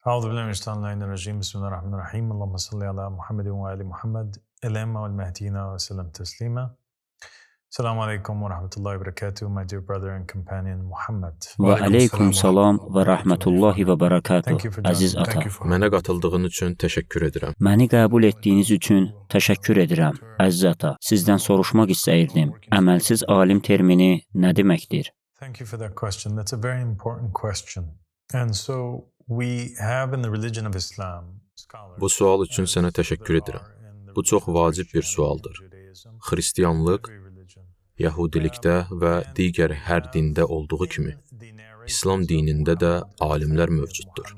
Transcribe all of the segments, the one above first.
أعوذ بالله من الشيطان اللعين الرجيم. بسم الله الرحمن الرحيم. اللهم صل على محمد وآل محمد الأئمة والمهديين وسلم تسليما. السلام عليكم ورحمة الله وبركاته, my dear brother and companion Muhammad. Və əleykum salam və rəhmətullahi və bərəkatuh, əziz ata. Mənə qatıldığın üçün təşəkkür edirəm. Məni qəbul etdiyiniz üçün təşəkkür edirəm, əziz ata. Sizdən soruşmaq istəyirdim. Əməlsiz alim termini nə deməkdir? Thank you for that question. That's a very important question. And so we have in the religion of Islam scholars. Bu sual üçün sənə təşəkkür edirəm. Bu çox vacib bir sualdır. Xristianlıq, Yəhudilikdə və digər hər dində olduğu kimi, İslam dinində də alimlər mövcuddur.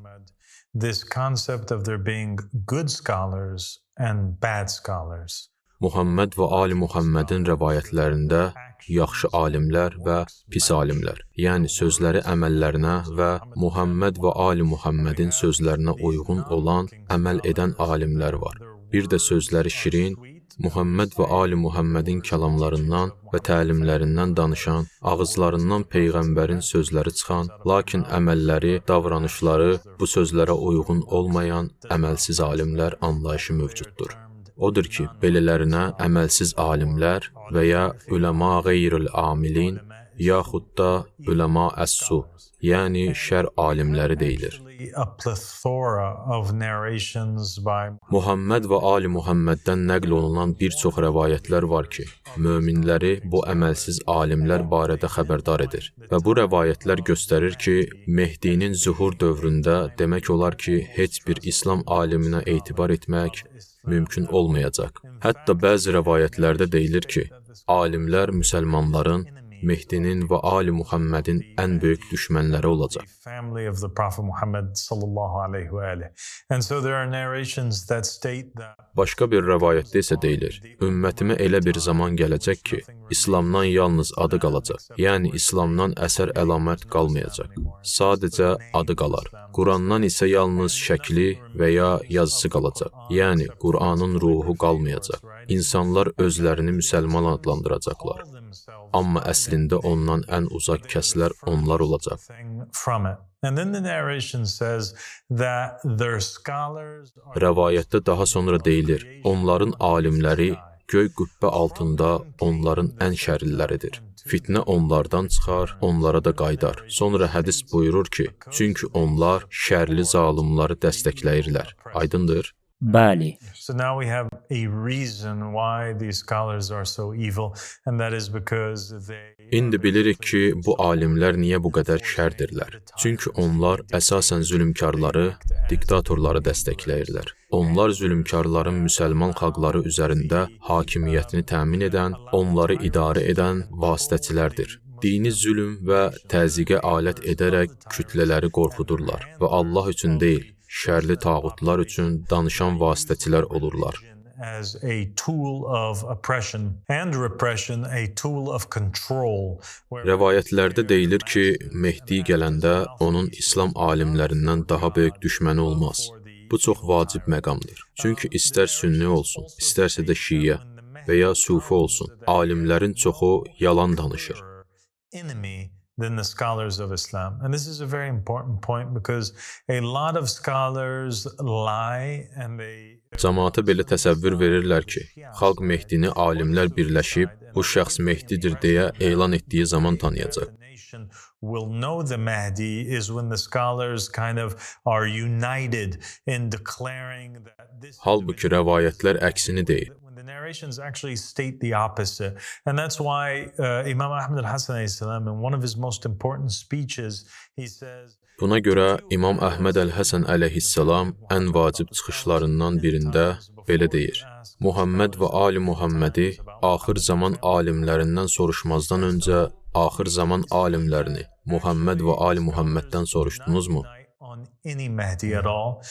This concept of there being good scholars and bad scholars. Muhammed və Ali Muhammedin rəvayətlərində yaxşı alimlər və pis alimlər, yəni sözləri əməllərinə və Muhammed və Ali Muhammedin sözlərinə uyğun olan əməl edən alimlər var. Bir də sözləri şirin, Muhammed və Ali Muhammedin kəlamlarından və təlimlərindən danışan, ağızlarından peyğəmbərin sözləri çıxan, lakin əməlləri, davranışları bu sözlərə uyğun olmayan əməlsiz alimlər anlayışı mövcuddur. Odur ki, belələrinə əməlsiz alimlər və ya üləma qeyrül amilin, yaxud da üləma əs-su, yəni şər alimləri deyilir. A plethora of narrations by Muhammed və Ali Muhammeddən nəql olunan bir çox rəvayətlər var ki, möminləri bu əməlsiz alimlər barədə xəbərdar edir. Və bu rəvayətlər göstərir ki, Mehdinin zühur dövründə demək olar ki, heç bir İslam aliminə etibar etmək mümkün olmayacaq. Hətta bəzi rəvayətlərdə deyilir ki, alimlər müsəlmanların, Mehdinin və Ali Muhammedin ən böyük düşmənləri olacaq. Family of the Prophet Muhammad sallallahu alaihi wa alihi. And so there are narrations that state that Başqa bir rəvayətdə isə deyilir, ümmətimə elə bir zaman gələcək ki, İslamdan yalnız adı qalacaq. Yəni İslamdan əsər əlamət qalmayacaq. Sadəcə adı qalar. Qurandan isə yalnız şəkli və ya yazısı qalacaq. Yəni Quranın ruhu qalmayacaq. İnsanlar özlərini müsəlman adlandıracaqlar. Amma əslində ondan ən uzaq kəslər onlar olacaq. Thing from it. And then the narration says that their scholars are Rəvayətdə daha sonra deyilir, onların alimləri göy qübbə altında onların ən şərliləridir. Fitnə onlardan çıxar, onlara da qayıdar. Sonra hədis buyurur ki, çünki onlar şərli zalımları dəstəkləyirlər. Aydındır? Bəli. So now we have a reason why these scholars are so evil, and that is because they İndi bilirik ki, bu alimlər niyə bu qədər şərdirlər. Çünki onlar əsasən zülmkarları, diktatorları dəstəkləyirlər. Onlar zülmkarların müsəlman xalqları üzərində hakimiyyətini təmin edən, onları idarə edən vasitəçilərdir. Dini zülm və təzyiqə alət edərək kütlələri qorxudurlar və Allah üçün deyil, şərli tağutlar üçün danışan vasitəçilər olurlar. As a tool of oppression and repression, a tool of control. Where Rəvayətlərdə deyilir ki, Mehdi gələndə onun İslam alimlərindən daha böyük düşməni olmaz. Bu çox vacib məqamdır. Çünki istər sünni olsun, istərsə də şiə və ya sufi olsun, alimlərin çoxu yalan danışır. Enemy than the scholars of Islam. And this is a very important point because a lot of scholars lie and they Cəmaata belə təsəvvür verirlər ki, xalq Mehdini alimlər birləşib, bu şəxs Mehdidir deyə elan etdiyi zaman tanıyacaq. The nation will know the Mahdi is when the scholars kind of are united in declaring that this Halbuki rəvayətlər əksini deyir. When the narrations actually state the opposite. And that's why Imam Ahmad al-Hasan alayhi salam, in one of his most important speeches, he says, Buna görə İmam Əhməd əl-Həsən əleyhissalam ən vacib çıxışlarından birində belə deyir: Muhammed və Ali Muhammədi axır zaman alimlərindən soruşmazdan öncə axır zaman alimlərini Muhammed və Ali Muhamməddən soruşdunuzmu? On any Mahdi at all,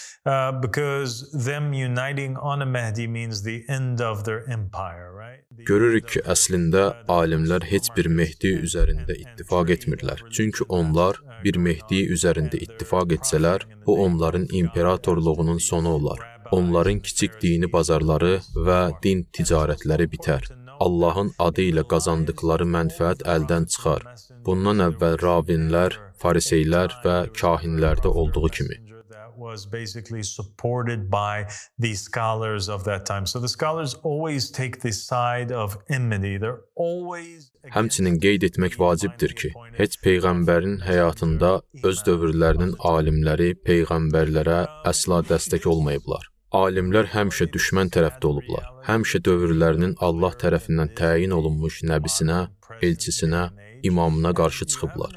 because them uniting on a Mahdi means the end of their empire, right? Görürük ki, əslində alimlər heç bir Mehdi üzərində ittifaq etmirlər. Çünki onlar bir Mehdi üzərində ittifaq etsələr, bu onların imperatorluğunun sonu olar. Onların kiçik dini bazarları və din ticarətləri bitər. Allahın adı ilə qazandıqları mənfəət əldən çıxar. Bundan əvvəl ravinlər, fariseylər və kahinlərdə olduğu kimi. That was basically supported by the scholars of that time. So the scholars always take the side of enmity. They're always Həmçinin qeyd etmək vacibdir ki, heç peyğəmbərin həyatında öz dövrlərinin alimləri peyğəmbərlərə əsla dəstək olmayıblar. Alimlər həmişə düşmən tərəfdə olublar. Həmişə dövrlərinin Allah tərəfindən təyin olunmuş nəbisinə, elçisinə, imamına qarşı çıxıblar.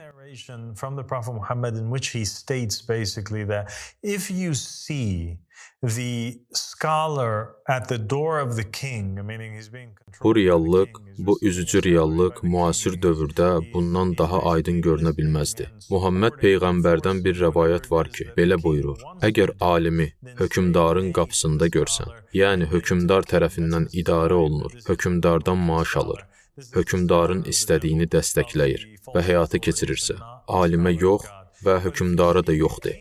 From the Prophet Muhammad in which he states basically that if you see the scholar at the door of the king, meaning he's being Bu reallıq, bu üzücü reallıq müasir dövrdə bundan daha aydın görünə bilməzdi. Muhammed peyğəmbərdən bir rəvayət var ki, belə buyurur: Əgər alimi hökmdarın qapısında görsən, yəni hökmdar tərəfindən idarə olunur, hökmdardan maaş alır, hökmdarın istədiyini dəstəkləyir və həyata keçirirsə, alimə yox və hökmdara da yox de.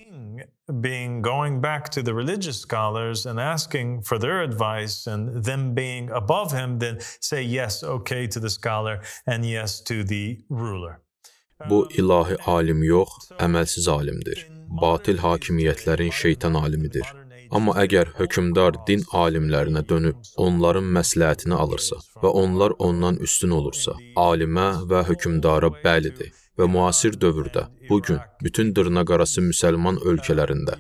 Being going back to the religious scholars and asking for their advice and them being above him, then say yes, okay to the scholar and yes to the ruler. Bu ilahi alim yox, əməlsiz alimdir. Batil hakimiyyətlərin şeytan alimidir. Amma əgər hökmdar din alimlərinə dönüb onların məsləhətini alırsa və onlar ondan üstün olursa, alimə və hökmdara bəlidir. Və müasir dövrdə, bu gün bütün dırnaqarası müsəlman ölkələrində,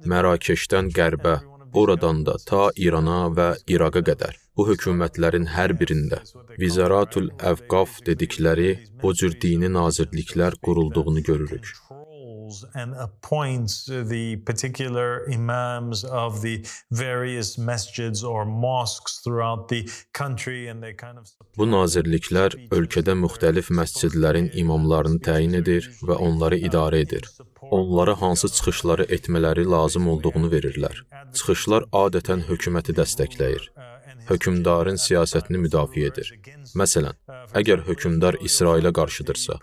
Mərakeşdən qərbə, oradan da ta İrana və İraqa qədər, bu hökumətlərin hər birində Vizaratul Əvqaf dedikləri bu cür dini nazirliklər qurulduğunu görürük. And appoints the particular imams of the various masjids or mosques throughout the country, and they kind of Bu nazirliklər ölkədə müxtəlif məscidlərin imamlarını təyin edir və onları idarə edir. Onlara hansı çıxışları etmələri lazım olduğunu verirlər. Çıxışlar adətən hökuməti dəstəkləyir. Hökmdarın siyasətini müdafiə edir. Məsələn, əgər hökmdar İsrailə qarşıdırsa,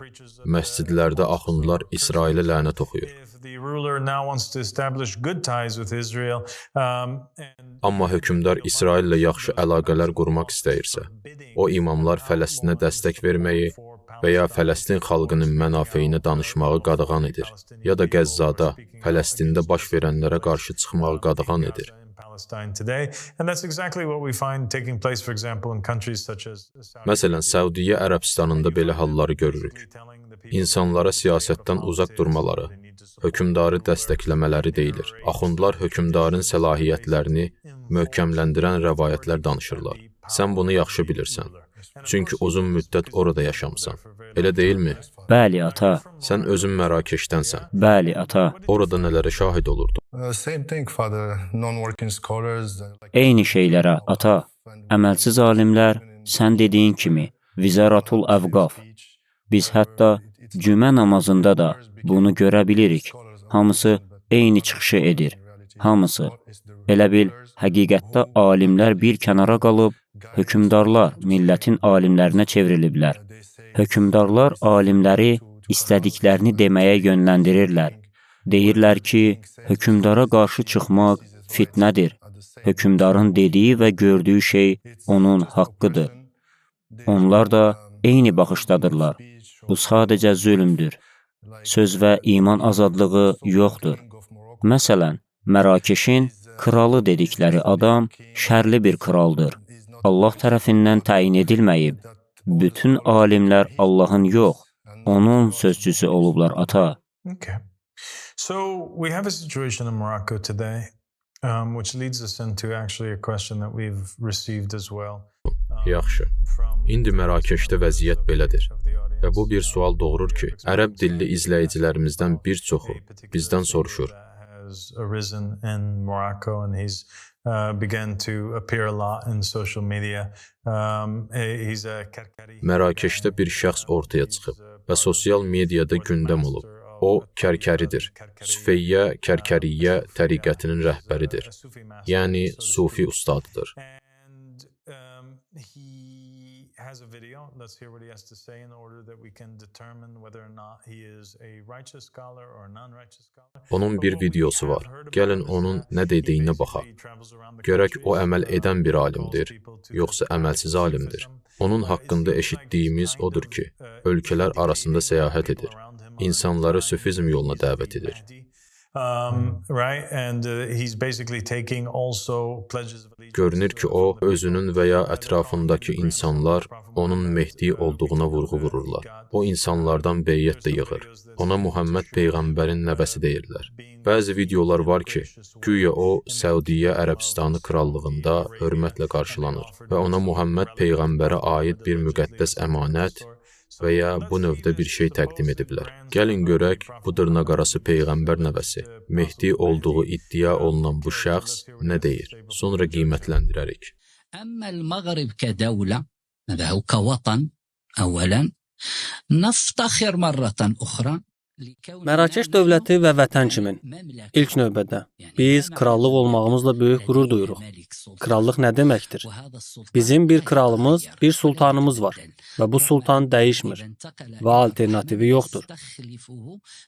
məscidlərdə axundlar İsrailə lənət oxuyur. Amma hökmdar İsraillə yaxşı əlaqələr qurmaq istəyirsə, o imamlar Fələstinə dəstək verməyi və ya Fələstin xalqının mənafeyinə danışmağı qadağan edir, ya da Qəzzada, Fələstində baş verənlərə qarşı çıxmağı qadağan edir. Məsələn, Səudiyyə Ərəbistanında belə halları görürük. İnsanlara siyasətdən uzaq durmaları, hökmdarı dəstəkləmələri deyilir. Axundlar hökmdarın səlahiyyətlərini möhkəmləndirən rəvayətlər danışırlar. Sən bunu yaxşı bilirsən. Çünki uzun müddət orada yaşamısan. Elə deyilmi? Bəli, ata. Sən özün Mərakeşdənsən. Bəli, ata. Orada nələrə şahid olurdun? Eyni şeylərə, ata. Əməlsiz alimlər, sən dediyin kimi, Vizaratul Əvqaf. Biz hətta cümə namazında da bunu görə bilirik. Hamısı eyni çıxışı edir. Hamısı. Elə bil, həqiqətdə alimlər bir kənara qalıb, hökmdarlar millətin alimlərinə çevriliblər. Hökmdarlar alimləri istədiklərini deməyə yönləndirirlər. Deyirlər ki, hökmdara qarşı çıxmaq fitnədir. Hökmdarın dediyi və gördüyü şey onun haqqıdır. Onlar da eyni baxışdadırlar. Bu sadəcə zülmdür. Söz və iman azadlığı yoxdur. Məsələn, Mərakeşin kralı dedikləri adam şərli bir kraldır. Allah tərəfindən təyin edilməyib. Bütün alimlər Allahın yox, onun sözçüsü olublar, ata. Okay. So we have a situation in Morocco today, which leads us into actually a question that we've received as well. Yaxşı. İndi Mərakeşdə vəziyyət belədir. Və bu bir sual doğurur ki, ərəb dilli izləyicilərimizdən bir çoxu bizdən soruşur. Arisen in Morocco and he's began to appear a lot in social media. He's a Kerkeri. Mərakeşdə bir şəxs ortaya çıxıb və sosial mediada gündəm olub. O, Kərkəridir. Süfeyyə Kərkəriyyə təriqətinin rəhbəridir. Yəni, sufi ustadıdır. He has a video. Let's hear what he has to say in order that we can determine whether or not he is a righteous scholar or a non-righteous scholar. Onun bir videosu var. Gəlin onun nə dediyinə baxaq. Görək o əməl edən bir alimdir, yoxsa əməlsiz alimdir. Onun haqqında eşitdiyimiz odur ki, ölkələr arasında səyahət edir. İnsanları sufizm yoluna dəvət edir. Görünür ki, o, özünün və ya ətrafındakı insanlar onun Mehdi olduğuna vurğu vururlar. O insanlardan beyyət də yığır. Ona Muhammed Peyğəmbərin nəvəsi deyirlər. Bəzi videolar var ki, güya o, Səudiyyə Ərəbistanı krallığında hörmətlə qarşılanır və ona Muhammed Peyğəmbərə aid bir müqəddəs əmanət və ya bu növdə bir şey təqdim ediblər. Gəlin görək, bu dırnaqarası Peyğəmbər nəvəsi, Mehdi olduğu iddia olunan bu şəxs nə deyir? Sonra qiymətləndirərik. أما المغرب كدولة أو كوطن أولا نفتخر مرة أخرى. Mərakeş dövləti və vətən kimin? İlk növbədə biz krallıq olmağımızla böyük qürur duyuruq. Krallıq nə deməkdir? Bizim bir kralımız, bir sultanımız var və bu sultan dəyişmir və alternativi yoxdur.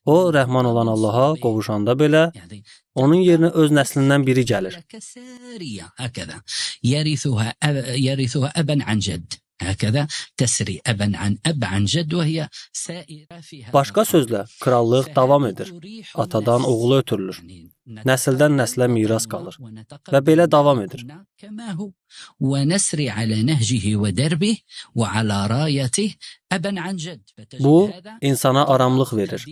O, rəhman olan Allaha qovuşanda belə onun yerinə öz nəslindən biri gəlir. يرثها أبا عن جد هكذا تسري أبا عن أب عن جد وهي سائرة في Başqa sözlə, krallıq davam edir. Atadan oğula ötürülür. Nəsildən nəslə miras qalır və belə davam edir. كما هو ونسري على نهجه ودربه وعلى رايته أبا عن جد. Bu, insana aramlıq verir.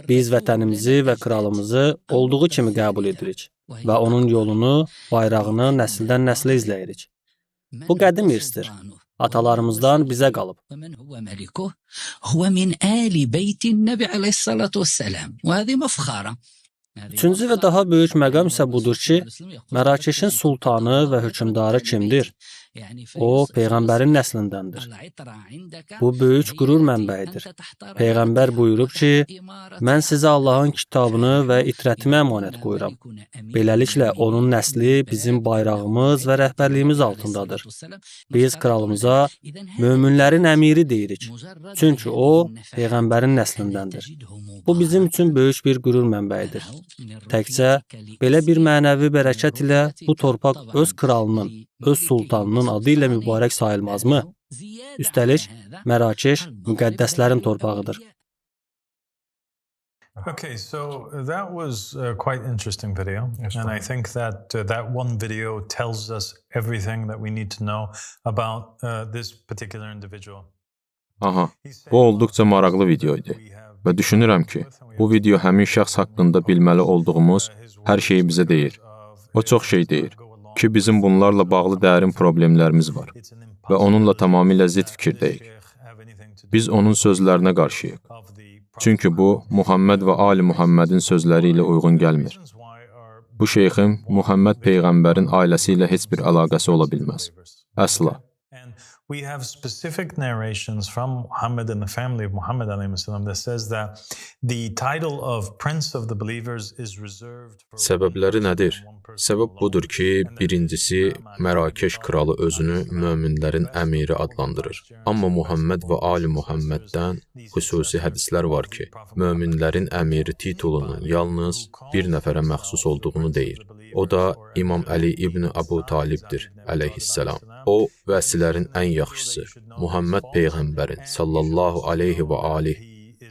Biz vətənimizi və kralımızı olduğu kimi qəbul edirik və onun yolunu, bayrağını nəsildən nəslə izləyirik. Bu qədim irsdir. Atalarımızdan bizə qalıb. ومن هو ملكه هو من آل بيت النبي عليه الصلاة والسلام وهذه مفخرة. Üçüncü və daha böyük məqam isə budur ki, Mərakeşin sultanı və hökmdarı kimdir? O, Peyğəmbərin nəslindəndir. Bu, böyük qürur mənbəyidir. Peyğəmbər buyurub ki, mən sizə Allahın kitabını və itrətimi əmanət qoyuram. Beləliklə, onun nəsli bizim bayrağımız və rəhbərliyimiz altındadır. Biz kralımıza möminlərin əmiri deyirik. Çünki o, Peyğəmbərin nəslindəndir. Bu, bizim üçün böyük bir qürur mənbəyidir. Təkcə belə bir mənəvi bərəkət ilə bu torpaq öz kralının, öz sultanının adı ilə mübarək sayılmazmı? Üstəlik, Mərakeş müqəddəslərin torpağıdır. Okay, so that was a quite interesting video. Yes, and I think that that one video tells us everything that we need to know about this particular individual. Aha, bu olduqca maraqlı video idi və düşünürəm ki, bu video həmin şəxs haqqında bilməli olduğumuz hər şeyi bizə deyir. O çox şey deyir ki, bizim bunlarla bağlı dərin problemlərimiz var və onunla tamamilə zidd fikirdəyik. Biz onun sözlərinə qarşıyıq. Çünki bu, Muhammed və Ali Muhammedin sözləri ilə uyğun gəlmir. Bu şeyxin Muhammed Peyğəmbərin ailəsi ilə heç bir əlaqəsi ola bilməz. Əsla. We have specific narrations from Muhammad and the family of Muhammad alayhi salam that says that the title of Prince of the Believers is reserved for Səbəbləri nədir? Səbəb budur ki, birincisi, Mərakeş kralı özünü möminlərin əmiri adlandırır. Amma Muhammed və Ali Muhammeddən xüsusi hədislər var ki, möminlərin əmiri titulunun yalnız bir nəfərə məxsus olduğunu deyir. O da İmam Əli İbn Əbu Talibdir, əleyhissalam. O, vəsilərin ən yaxşısı, Muhammed Peyğəmbərin sallallahu aleyhi və alih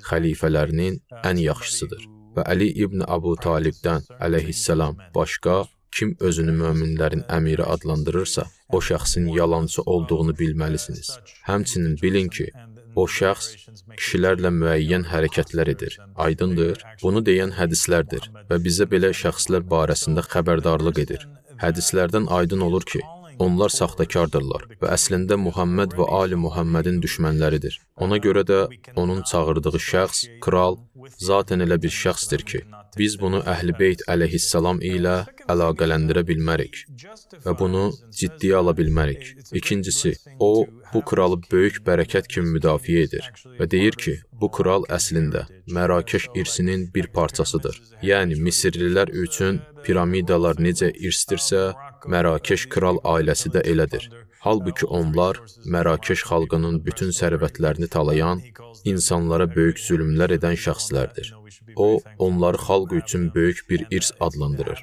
xəlifələrinin ən yaxşısıdır. Və Əli İbn Əbu Talibdən əleyhissalam başqa kim özünü möminlərin əmiri adlandırırsa, o şəxsin yalançı olduğunu bilməlisiniz. Həmçinin bilin ki, o şəxs kişilərlə müəyyən hərəkətlər edir. Aydındır? Bunu deyən hədislərdir və bizə belə şəxslər barəsində xəbərdarlıq edir. Hədislərdən aydın olur ki, onlar saxtakardırlar və əslində Muhammed və Ali Muhammedin düşmənləridir. Ona görə də onun çağırdığı şəxs, kral, zaten elə bir şəxsdir ki, biz bunu Əhl-i Beyt əleyhissalam ilə əlaqələndirə bilmərik və bunu ciddiyə ala bilmərik. İkincisi, o, bu kralı böyük bərəkət kimi müdafiə edir və deyir ki, bu kral əslində Mərakeş irsinin bir parçasıdır. Yəni, Misirlilər üçün piramidalar necə irsdirsə, Mərakeş kral ailəsi də elədir. Halbuki onlar Mərakeş xalqının bütün sərvətlərini talayan, insanlara böyük zülmlər edən şəxslərdir. O, onları xalq üçün böyük bir irs adlandırır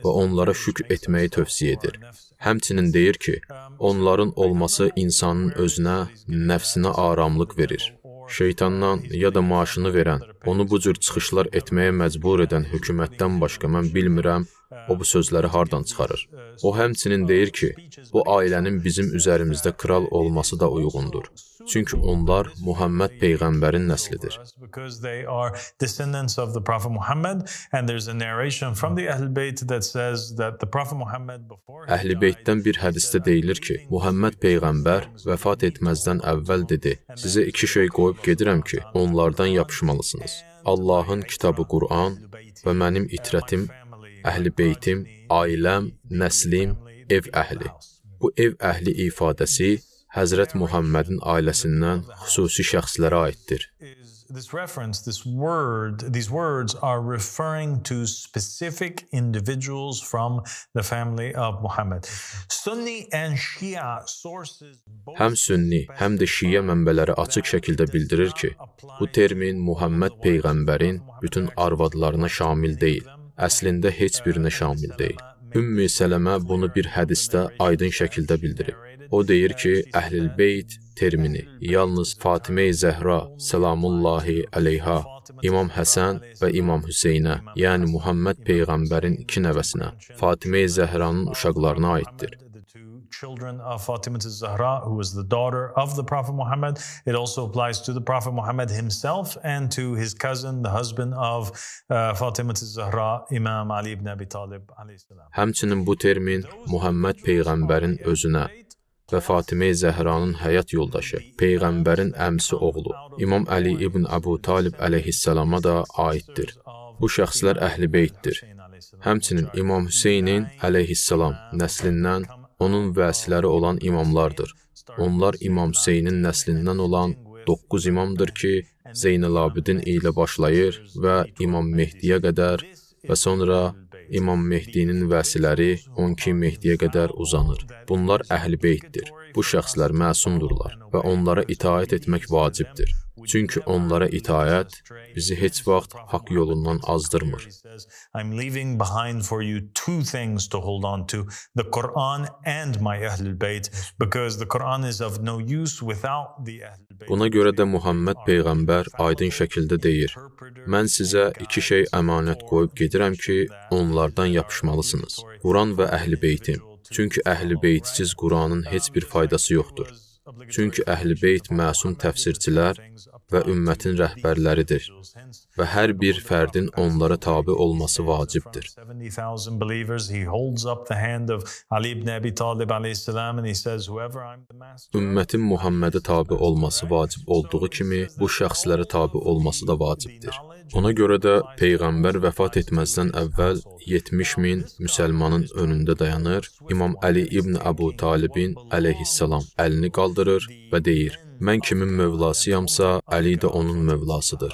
və onlara şükr etməyi tövsiyə edir. Həmçinin deyir ki, onların olması insanın özünə, nəfsinə aramlıq verir. Şeytandan ya da maaşını verən, onu bu cür çıxışlar etməyə məcbur edən hökumətdən başqa mən bilmirəm, o bu sözləri hardan çıxarır. O həmçinin deyir ki, bu ailənin bizim üzərimizdə kral olması da uyğundur. Çünki onlar Muhammed peyğəmbərin nəslidir. Because they are descendants of the Prophet Muhammad, and there's a narration from the Ahl Bayt that says that the Prophet Muhammad before he Əhl-i Beytdən bir hədisdə deyilir ki, Muhammed peyğəmbər vəfat etməzdən əvvəl dedi: "Sizə iki şey qoyub gedirəm ki, onlardan yapışmalısınız. Allahın kitabı Quran və mənim itrətim, əhl-i beytim, ailəm, nəslim, ev əhli." Bu ev əhli ifadəsi Həzrət Muhammedin ailəsindən xüsusi şəxslərə aiddir. Is this reference, this word, these words are referring to specific individuals from the family of Muhammad. Sunni and Shia sources both Həm sünni, həm də şiə mənbələri açıq şəkildə bildirir ki, bu termin Muhammed peyğəmbərin bütün arvadlarına şamil deyil. Əslində heç birinə şamil deyil. Ümmi Sələmə bunu bir hədisdə aydın şəkildə bildirib. O deyir ki, Əhlil Beyt termini yalnız Fatimə-i Zəhra səlamullahi əleyha, İmam Həsən və İmam Hüseynə, yəni Muhammed peyğəmbərin iki nəvəsinə, Fatimə-i Zəhranın uşaqlarına aiddir. The two children of Fatima Zahra, who was the daughter of the Prophet Muhammad. It also applies to the Prophet Muhammad himself and to his cousin, the husband of Fatima Zahra, Imam Ali ibn Abi Talib alayhi salam. Həmçinin bu termin Muhammed peyğəmbərin özünə və Fatimə-i Zəhranın həyat yoldaşı, peyğəmbərin əmsi oğlu İmam Əli ibn Əbu Talib əleyhissalama da aiddir. Bu şəxslər əhl-i beytdir. Həmçinin İmam Hüseynin əleyhissalam nəslindən onun vəsiləri olan imamlardır. Onlar İmam Hüseynin nəslindən olan 9 imamdır ki, Zeynəlabidin ilə başlayır və İmam Mehdiyə qədər və sonra İmam Mehdinin vəsiləri 12 Mehdiyə qədər uzanır. Bunlar əhl-i beytdir. Bu şəxslər məsumdurlar və onlara itaət etmək vacibdir. Çünki onlara itaət bizi heç vaxt haqq yolundan azdırmır. He says, I'm leaving behind for you two things to hold on to, the Quran and my Ahlul Bayt, because the Quran is of no use without the Ahlul Bayt. Buna görə də Muhammed peyğəmbər aydın şəkildə deyir: Mən sizə iki şey əmanət qoyub gedirəm ki, onlardan yapışmalısınız. Quran və əhl-i beytim. Çünki əhl-i beytsiz Quranın heç bir faydası yoxdur. Çünki əhl-i beyt məsum təfsirçilər və ümmətin rəhbərləridir və hər bir fərdin onlara tabe olması vacibdir. 70,000 believers, he holds up the hand of Ali ibn Abi Talib alayhi salam and he says, whoever I'm the master of, Ümmətin Muhammedə tabe olması vacib olduğu kimi, bu şəxslərə tabe olması da vacibdir. Ona görə də Peyğəmbər vəfat etməzdən əvvəl 70 min müsəlmanın önündə dayanır, İmam Əli ibn Əbu Talibin əleyhissalam əlini qaldırır və deyir: Mən kimin mövlasıyamsa, Əli də onun mövlasıdır.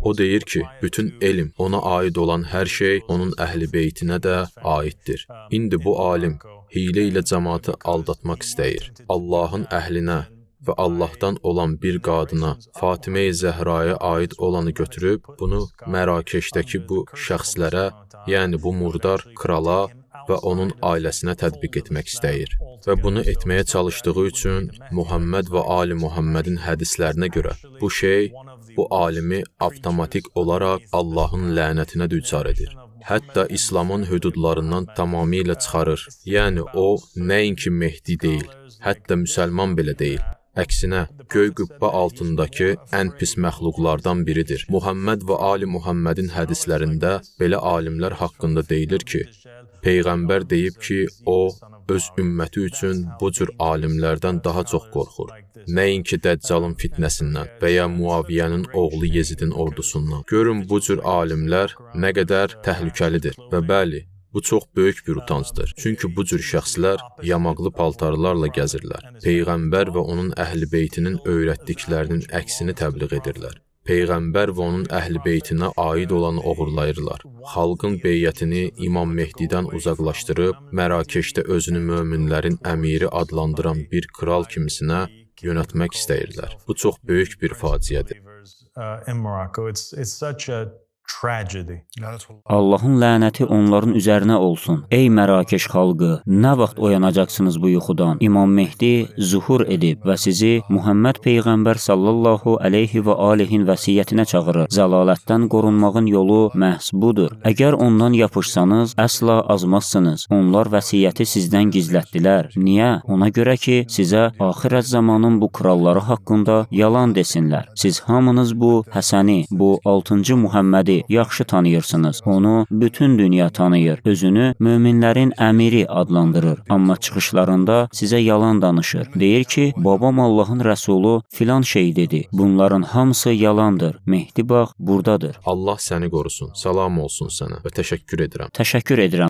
O deyir ki, bütün elm, ona aid olan hər şey onun əhl-i beytinə də aiddir. İndi bu alim hiylə ilə cəmaatı aldatmaq istəyir. Allahın əhlinə və Allahdan olan bir qadına, Fatimə-i Zəhraya aid olanı götürüb, bunu Mərakeşdəki bu şəxslərə, yəni bu murdar krala və onun ailəsinə tətbiq etmək istəyir. Və bunu etməyə çalışdığı üçün Muhammed və Ali Muhammedin hədislərinə görə bu şey bu alimi avtomatik olaraq Allahın lənətinə düçar edir. Hətta İslamın hüdudlarından tamamilə çıxarır. Yəni o nəinki Mehdi deyil, hətta müsəlman belə deyil. Əksinə, göy qübbə altındakı ən pis məxluqlardan biridir. Muhammed və Ali Muhammedin hədislərində belə alimlər haqqında deyilir ki, Peyğəmbər deyib ki, o öz ümməti üçün bu cür alimlərdən daha çox qorxur. Nəinki Dəccalın fitnəsindən və ya Muaviyyənin oğlu Yezidin ordusundan. Görün bu cür alimlər nə qədər təhlükəlidir və bəli, bu çox böyük bir utancdır. Çünki bu cür şəxslər yamaqlı paltarlarla gəzirlər. Peyğəmbər və onun əhl-i beytinin öyrətdiklərinin əksini təbliğ edirlər. Peyğəmbər və onun əhl-i beytinə aid olanı oğurlayırlar. Xalqın beyyətini İmam Mehdidən uzaqlaşdırıb, Mərakeşdə özünü möminlərin əmiri adlandıran bir kral kimisinə yönəltmək istəyirlər. Bu çox böyük bir faciədir. In Morocco, it's such a Allahın lənəti onların üzərinə olsun. Ey Mərakeş xalqı, nə vaxt oyanacaqsınız bu yuxudan? İmam Mehdi zuhur edib və sizi Muhammed Peyğəmbər sallallahu əleyhi və alihin vəsiyyətinə çağırır. Zəlalətdən qorunmağın yolu məhz budur. Əgər ondan yapışsanız, əsla azmazsınız. Onlar vəsiyyəti sizdən gizlətdilər. Niyə? Ona görə ki, sizə axirət zamanın bu kralları haqqında yalan desinlər. Siz hamınız bu Həsəni, bu 6-cı Muhammədi yaxşı tanıyırsınız. Onu bütün dünya tanıyır. Özünü möminlərin əmiri adlandırır. Amma çıxışlarında sizə yalan danışır. Deyir ki, babam Allahın rəsulu filan şey dedi. Bunların hamısı yalandır. Mehdi bax burdadır. Allah səni qorusun. Salam olsun sənə və təşəkkür edirəm. Təşəkkür edirəm.